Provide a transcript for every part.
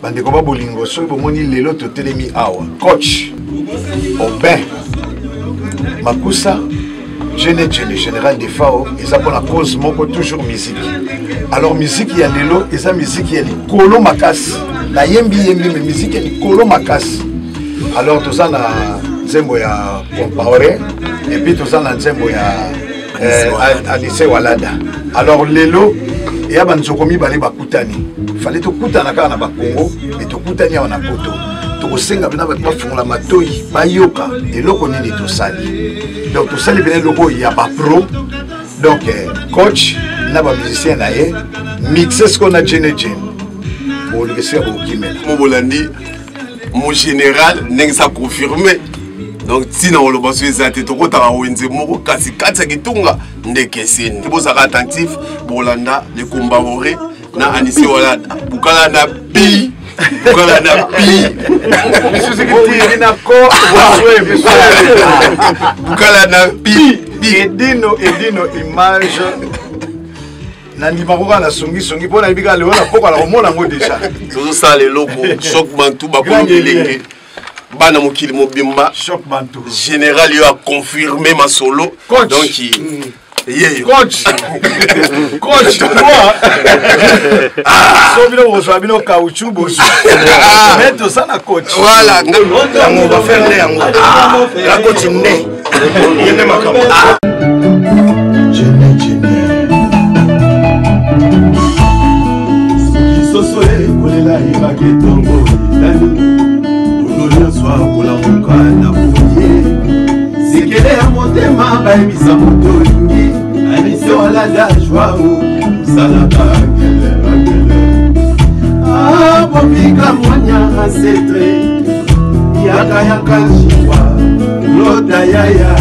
Bandeko ba bolingo, soki bomoni lelo totelemi awa, coach Aubin Makusa, Jene Jene, général de FAO, eza mpona cause moko, toujours musique. Alors musique ya lelo eza musique ya likolo makasi, nayembi yembi me musique ya likolo makasi. Alors toza na nzembo ya Compaoré et puis toza na nzembo ya Anise Walada. Alors lelo eya banzoko mibale bakutani, fale tokutana kaka na bakongo e tokutani awa na poto, tokosenga mpena bato bafungola matoi bayoka eloko nini tosali. Donc tosali mpena eloko ya bapro. Donc coach na bamusicien na ye mixe sikoyo na jene jene, boluka esika bokokimela. Mo bolandi mon général ndenge sa confirme, donc ntina koloba so eza te, tokotaka wenze moko kasi kati ya kitunga nde ekeseni. Bozalaka attentif, bolanda le Compaoré na Anise Walada, bukala na pi, bukala na pi, bukala na pi. Edino edino image nandima koka na songisongi mpo nayebi kaka lelo na pokala komona yango deja. Tozosala eloko choc bantu bakolo bilenge bana mokili mobimba. Choc bantu général yo aconfirme masolo. Coach. Donc yeyo coach, coach toi so bino bozwa bino caoutchouc bozwa, mais toza na coach. Voilà. Yango bafere nde yango la coach nde ye nde makambo. Jene Jene. Soso ekolela ebaki ntongo etali, moto nyonso akolamuka na boye. Sekele ya motema bayebisa moto olingi Anise Walada Joao osalaka ngele ngele. Bobika mwanya ancêtre yaka yaka jiwa lota yaya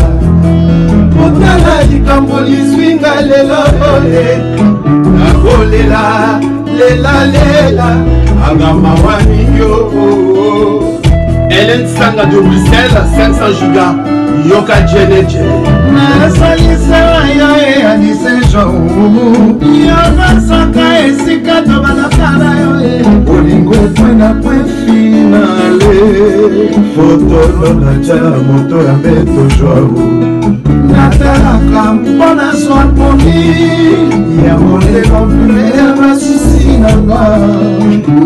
kotala likambo lizwinga lelo ole nakolela lela lela agama wani yo. Hélène Sanga de Bruxelles, 500 gigas. Yoka Jene Jene. Nasalisa yo e Anise Joao, yokasaka esika tobalaka na yo e bolingo ekwe na point finale, foto natya moto ya mbeto Joao. Natalaka mpo nazwa pongi yango nde konfirme basusi na nga.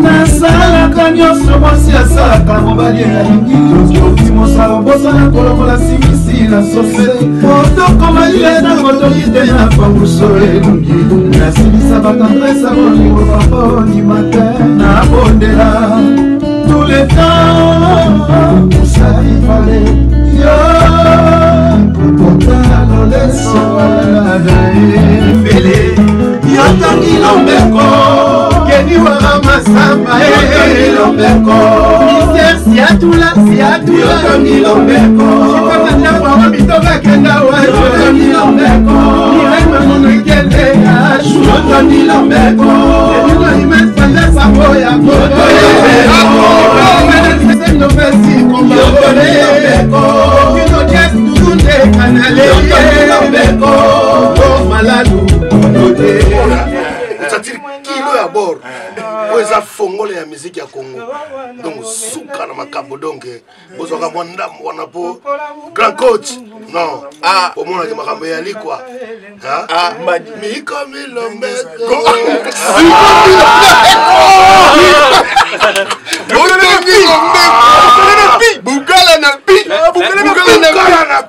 Nasalaka nyonso mwasi asalaka mobali alingi, toki mosala bosana kolokola simisi na sose otokoma ile ntango toki te na panguso elongi. Nasilisa batendresse bolingo baboni matin, nabondela tout le temps osali fale yo kokota loleso alada ye. Yotongi lombeko keni waka masamba, yotongi lombeko mister siatula siatula, yotongi lombeko chipakata mitoka kenda wa, yotongi lombeko miremamono ekende ashu, yotongi lombeko elino imesanda sango ya koto, yotongi lombeko kino jes tutunde kanale, yotongi lombeko malalu. Osatiri kilo ya bord oyo eza fongole ya miziki ya Congo, donc suka na makambo. Donc bozwaka mwa ndambo wana mpo grand coach non omonaki makambo eyali kua miko milombeko. Bukala na pi, bukala na pi. Bukala na